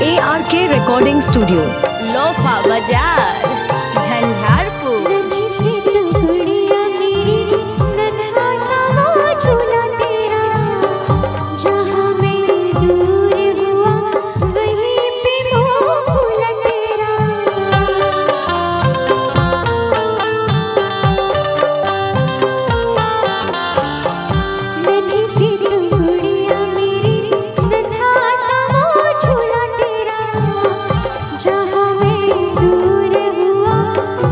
ARK Recording Studio, Lofa Bazar, Jhanjharpur. नन्ही C तू गुड़िया मेरी, नन्हा सा वो झूला तेरा, जहाँ मैं दूर हुआ वहीं पे वो फूला तेरा। नन्ही सी तू गुड़िया मेरी, नन्हा सा वो झूला तेरा, जहाँ मैं दूर हुआ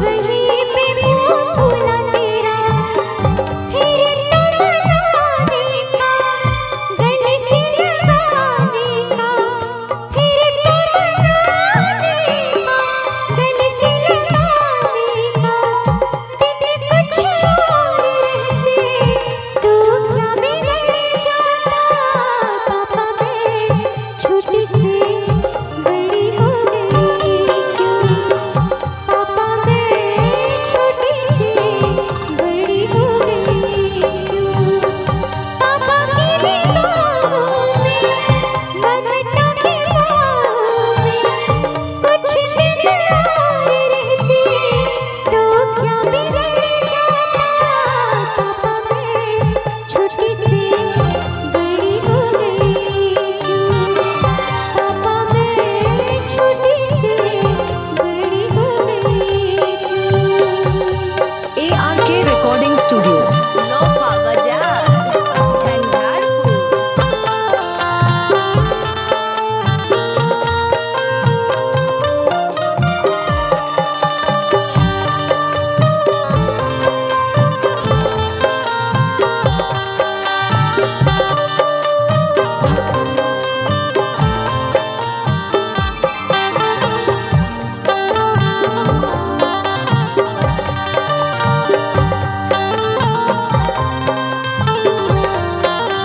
वहीं पे वो फूला तेरा। फिर तो मनाने का, गले से लगाने का, फिर तो मनाने का, गले से लगाने का, दिन कुछ और रहते तो क्या बिगड़ जाता। पापा मैं छोटी से बड़ी हो गई क्यों, पापा मैं छोटी से बड़ी हो गई क्यों। पापा की निगाहों में, ममता की बाहों में, कुछ दिन और रहते तो क्या बिगड़ जाता। पापा मैं छोटी से बड़ी हो गई क्यों, पापा मैं छोटी से बड़ी हो गई क्यों। ARK Recording Studio, Lofa Bazar, Jhanjharpur.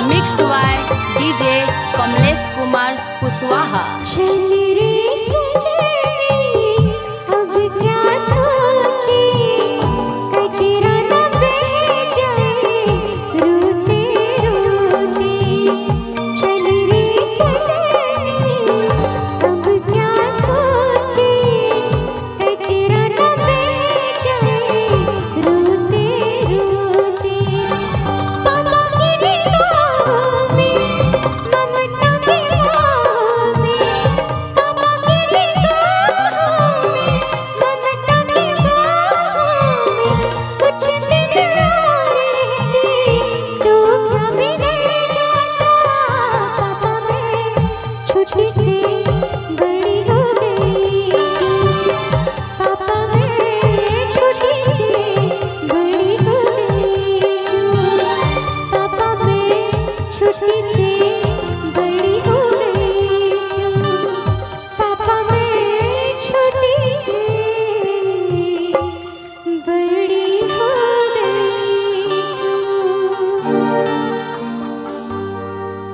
Mix by DJ Kamlesh Kumar Kushwaha.